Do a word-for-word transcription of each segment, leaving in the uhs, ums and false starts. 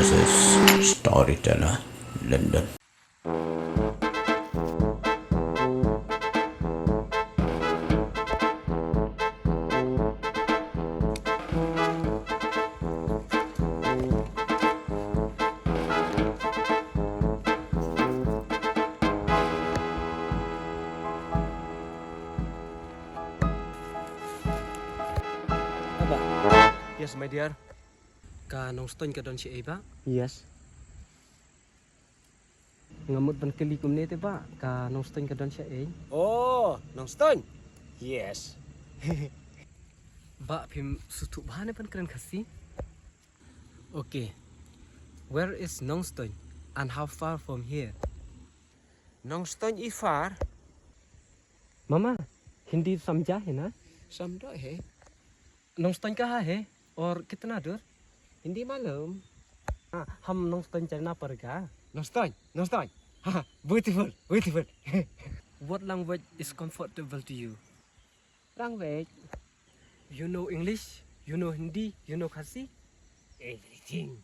This storyteller, London. Yes, my dear. Ka Nongstoiñ ka don shaei, Bah? Yes. Nga mut ban kylli kumne te, Bah, ka Nongstoiñ ka don shaei? Oh, Nongstoiñ? Yes. Bah, phim sngewthuh bha ne ban kren Khasi? Okay. Where is Nongstoiñ and how far from here? Nongstoiñ i far? Mama, Hindi samjha hai na? Samjha hai. Nongstoiñ kahan hai? Aur kitna dur? Hindi malum. Ah, hum Nongstoiñ chalna padega. Nongstoiñ, Nongstoiñ. Ha, beautiful, beautiful. What language is comfortable to you? Language. You know English, you know Hindi, you know Khasi? Everything.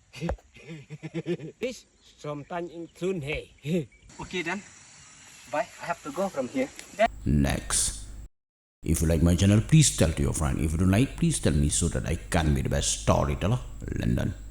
This sometimes include hey. Okay then. Bye, I have to go from here. Next. If you like my channel, please tell to your friend. If you don't like, please tell me so that I can be the best storyteller. London.